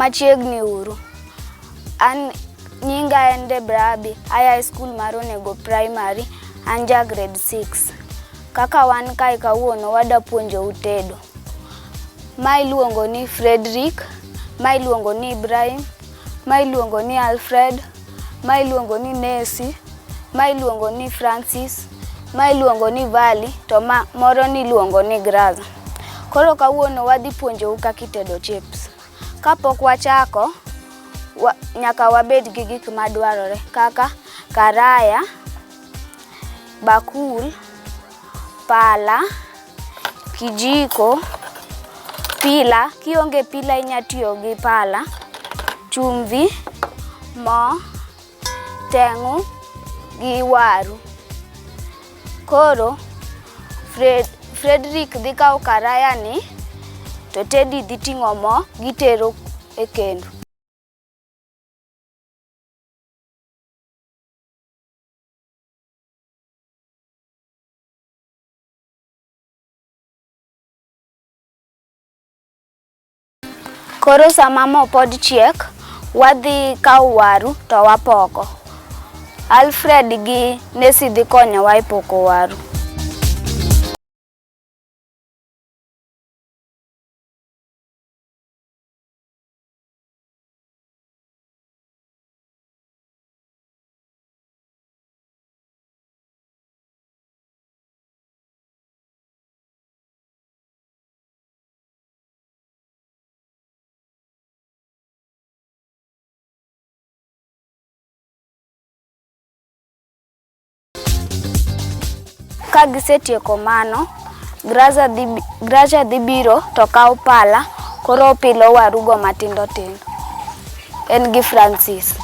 Machiegni uru. An nyinga en Debra Abbey, aya e skul mar Onego Primary, an ja grade 6. Kaka wan kae kawuono wada puonjou tedo. Ma iluongo ni Fredrick, ma iluongo ni Ibrahim, ma iluongo ni Alfred, ma iluongo ni Nancy, ma iluongo ni Francis, ma iluongo ni Vali, to ma moro ni iluongo ni Graza. Koro kawuono wadhi puonjou kaka itedo chips. Kapok wachako, nyaka wabed gi gik madwarore kaka karaya, bakul, pala, kijiko, pila, kionge pila inya tiyo gi pala, chumvi, mo, teng'u gi waru. Koro Fredrick dhi kawo karaya ni to Teddy dhi ting'o mo gitero e kendo. Koro sama mo pod chiek, wadhi kawo waru to wapoko. Alfred gi Nesi dhi konyowa e poko waru. Ka gisetieko mano, Gracia dhi biro to kawo pala koro opilo warugo matindo tindo. En gi Francis.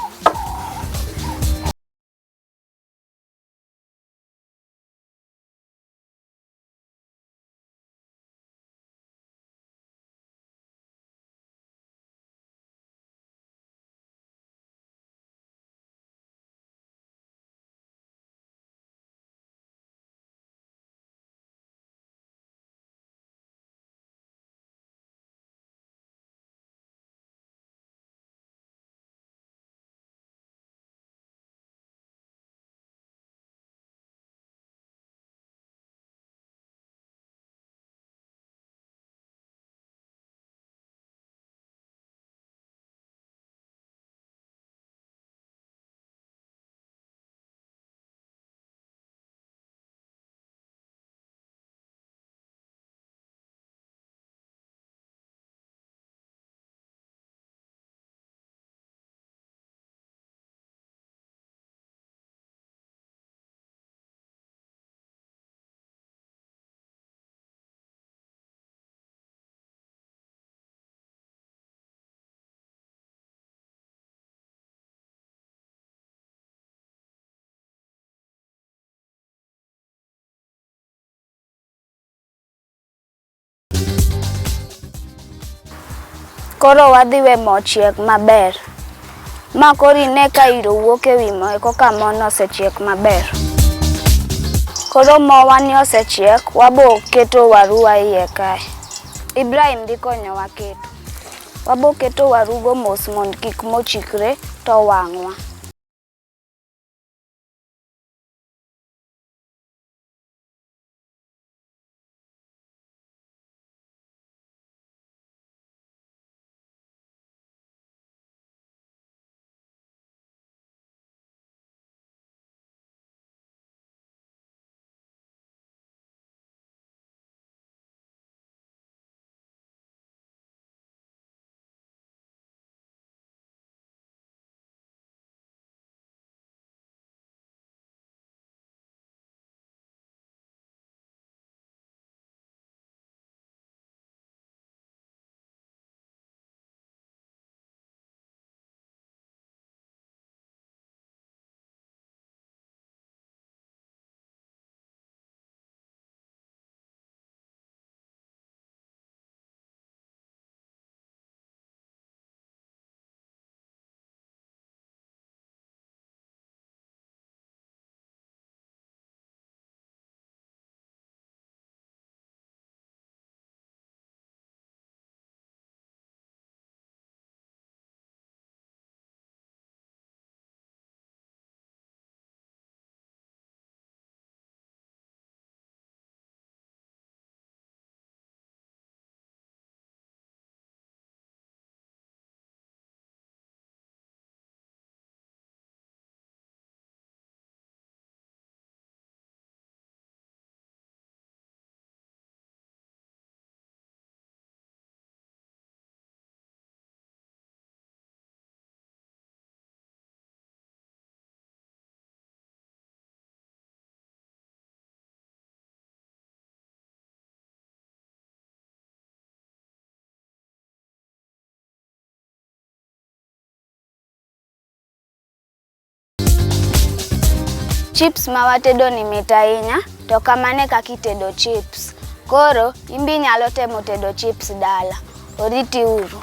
Koro wadhi we mo chiek maber. Ma koro ine ka iro wuok e wi mo koka mono osechiek maber. Koro mowa ni osechiek, wabo keto waruwa iye kae. Ibrahim dhi konyowa keto. Wabo keto warugo mos mondo kik mo chikre to wang'wa. Chips ma watedo ni mit ahinya, to kamano e kaka itedo chips. Koro, in be inyalo temo tedo chips dala. Oriti uru.